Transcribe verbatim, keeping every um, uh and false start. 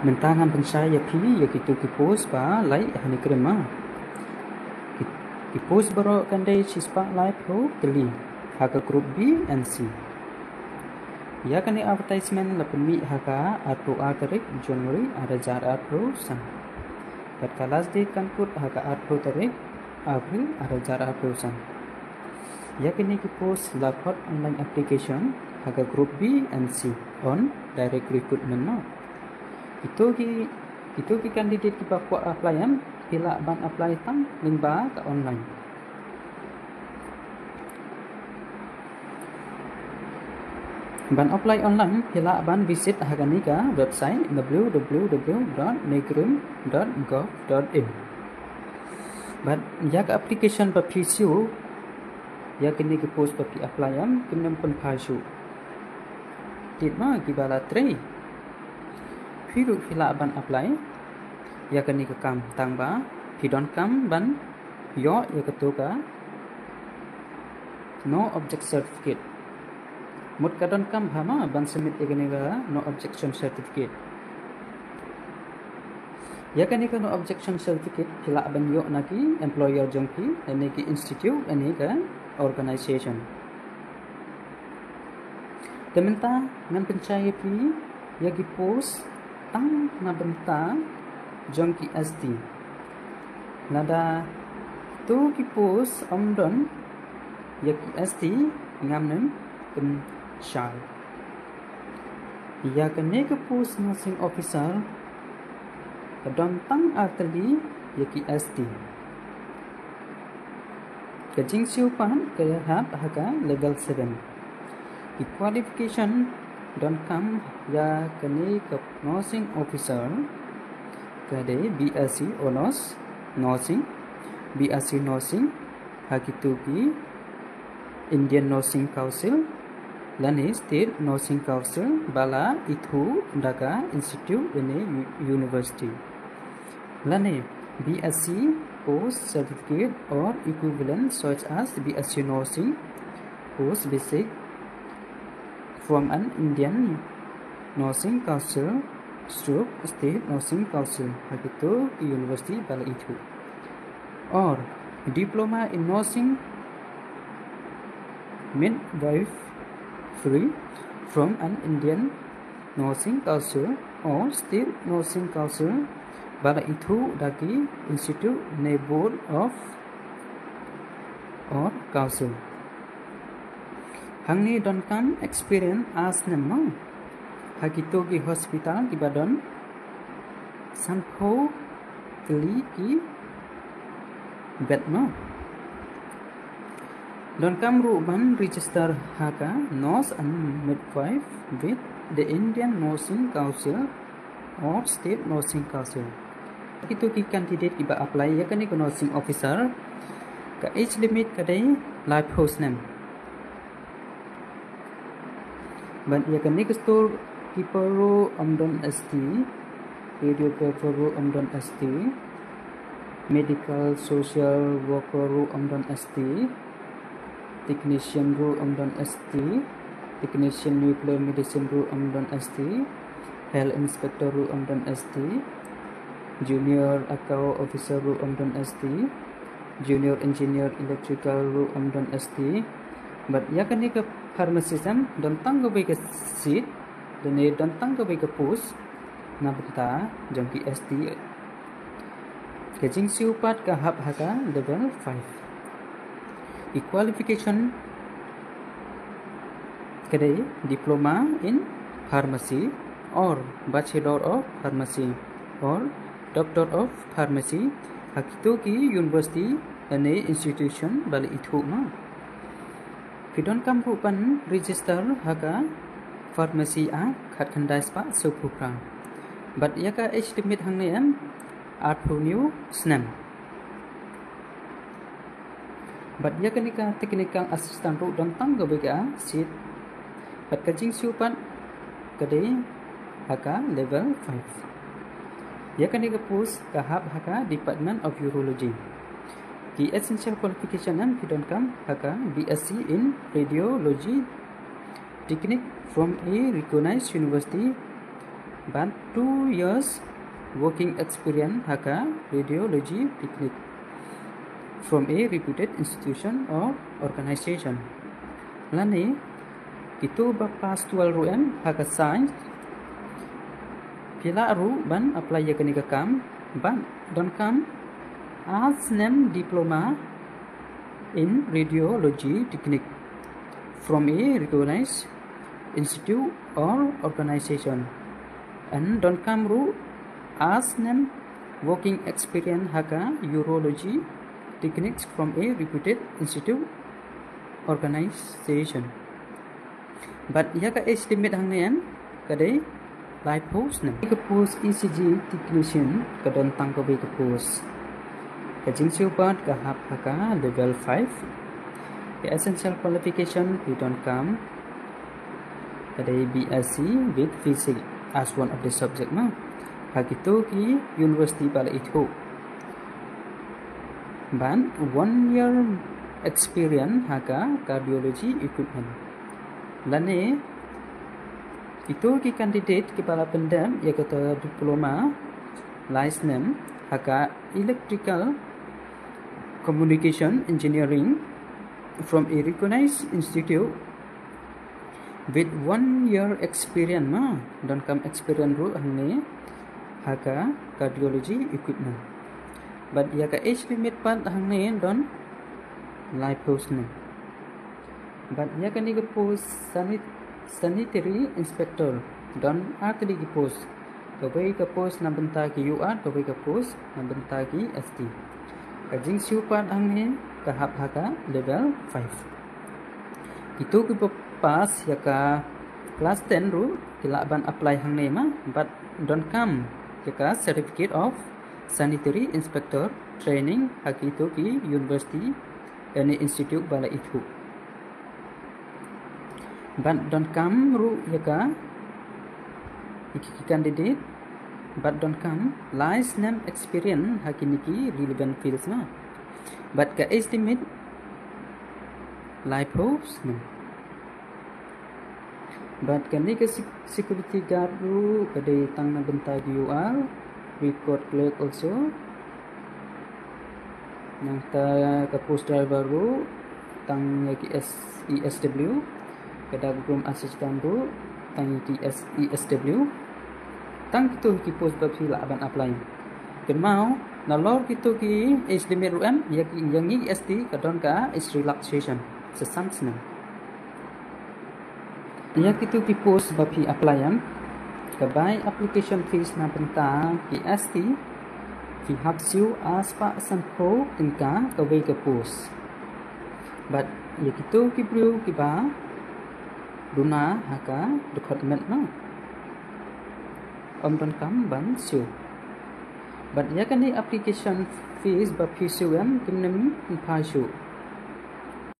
Mynta ngan pynshai ïa phi ïa kito ki post ba lai ha ne krim ma. Ki, ki post baroh kan dei shispah laiphew tylli ha ka group B and C. Ïa kane advertisement la pynmih ha ka arphew ar tarik January ar hajar arphew san. Bad ka last date kan kut ha ka arphew tarik April ar hajar arphew san. Ïa kine ki post la khot online application ha ka group B and C on direct recruitment no. Kito ki, kito ki candidate kiba kwah apply em, phi lah ban apply tang lyngba ka online. Ban apply online, phi lah ban visit ha kane ka website w w w dot negrim dot gov dot in. Bad ïa ka application ba phi siew ïa kine ki post ba phi apply em, kim nym pynphai shuh. Tied ma kiba la trei. Phi ruh phi lah ban apply ïa kane ka kam, tang ba phi donkam ban ïoh ïa kato ka no object certificate. Mut ka donkam bha ma ban submit ïa kane ka no objection certificate. Ïa kane ka no objection certificate phi lah ban ïoh na ki employer jong phi, lane ki institute, lane ka organization. Te mynta ngan pynshai ïa phi ïa ki post tang na bynta jong ki S T. Lada to ki post ym don ïa ki S T, ngam nym pynshai. Ïa kane ka post nursing officer ka don tang ar tylli ïa ki S T. Ka jingsiew pat ka hap ha ka level seven. Ki qualification donkam ïa kane ka nursing officer ka dei B S c Honours Nursing, B S c Nursing ha kito ki Indian Nursing Council lane State Nursing Council ba la ithuh da ka institute lane u-, university. Lane B S c Post Certificate or equivalent such as B S c Nursing Post Basic from an Indian Nursing Council stroke State Nursing Council ha kito ki university ba la ithuh. Or Diploma in Nursing Midwifery from an Indian Nursing Council or State Nursing Council ba la ithuh da ki institute ne board of or council. Hangne donkam experience ar snem ma ha kito ki hospital kiba don sanphew tylli ki bed ma. Donkam ruh ban register ha ka Nurse and Midwife with the Indian Nursing Council or State Nursing Council. Kito ki candidate kiba apply ïa kane ka nursing officer, ka age limit ka dei laiphew snem. Bad ïa kane ka storekeeper ruh ym don S T, radiographer ruh ym don S T, medical social worker ruh ym don S T, technician ruh ym don S T, technician nuclear medicine ruh ym don S T, health inspector ruh ym don S T, junior account officer ruh ym don S T, junior engineer electrical ruh ym don S T. Bad ïa kane ka pharmacist em don tang kawei ka seat, lane don tang kawei ka post na bynta jong ki S T. Ka jingsiew pat ka hap ha ka level five. Ki qualification ka dei Diploma in Pharmacy or Bachelor of Pharmacy or Doctor of Pharmacy ha kito ki university lane institution ba la ithuh ma. Phi donkam ruh ban register ha ka Pharmacy Act khatkhyndai spah sawphew phra. Bad ïa ka age limit hangne em arphew hynñiew snem. Bad ïa kane ka technical assistant ruh don tang kawei ka seat. Bad ka jingsiew pat ka dei ha ka level five. Ïa kane ka post ka hap ha ka Department of Urology. Ki essential qualification em phi donkam ha ka B S c in Radiology Technique from a recognized university Bad two years working experience ha ka radiology technique from a reputed institution or organization. Lane kito ba pass twelve ruh em ha ka science, phi lah ruh ban apply ïa kane ka kam, bad donkam ar snem diploma in radiology technique from a recognized institute or organization, and donkam ruh ar snem working experience ha ka urology techniques from a reputed institute, organization. Bad ïa ka age limit hangne ka dei lai post ne. Ka post E C G technician ka don tang kawei ka post. Ka jingsiew pat ka hap ha ka level five. Ka essential qualification phi donkam ka dei B S c with physics as one of the subject ma ha kito ki university ba la ithuh. Bad one year experience ha ka cardiology equipment. Lane ito ki candidate kiba la pyndep ïa kata diploma lai snem ha ka electrical communication engineering from a recognized institute with one year experience ma, donkam experience ruh hangne ha ka cardiology equipment. Bad ïa ka age limit pat hangne don lai post ne. Bad ïa kane ka post sanit-, sanitary inspector don ar tylli ki post. Kawei ka post na bynta ki U R, kawei ka post na bynta ki S T. Ka jingsiew pat hangne ka hap ha ka level five. Kito kiba pass ïa ka class ten ruh ki lah ban apply hangne ma, bad donkam ïa ka certificate of sanitary inspector training ha kito ki university ne institute ba la ithuh. Bad donkam ruh ïa ka, ïa ki candidate bad donkam lai snem experience ha kine ki relevant fields ma. Bad ka age limit lai post ne. Bad kane ka sec-, security guard ruh ka dei tang na bynta ki U R, record clerk also. Nangta ka post driver ruh tang ïa ki S E S W, ka dark room assistant ruh tang ïa ki S E S W. Tang kito ki post ba phi lah ban apply. Kynmaw nalor kito ki age limit ruh em, ïa ki, ïa ngi S T ka don ka age relaxation sa san snem. Ïa kito ki post ba phi apply em, ka bai application fees na bynta ki S T phi hap siew ar spah sanphew tyngka kawei ka post. Bad ïa kito ki briew kiba duna ha ka dkhot met ma, ym donkam ban siew. Bad ïa kane application fees ba phi siew em kim nym phai shuh.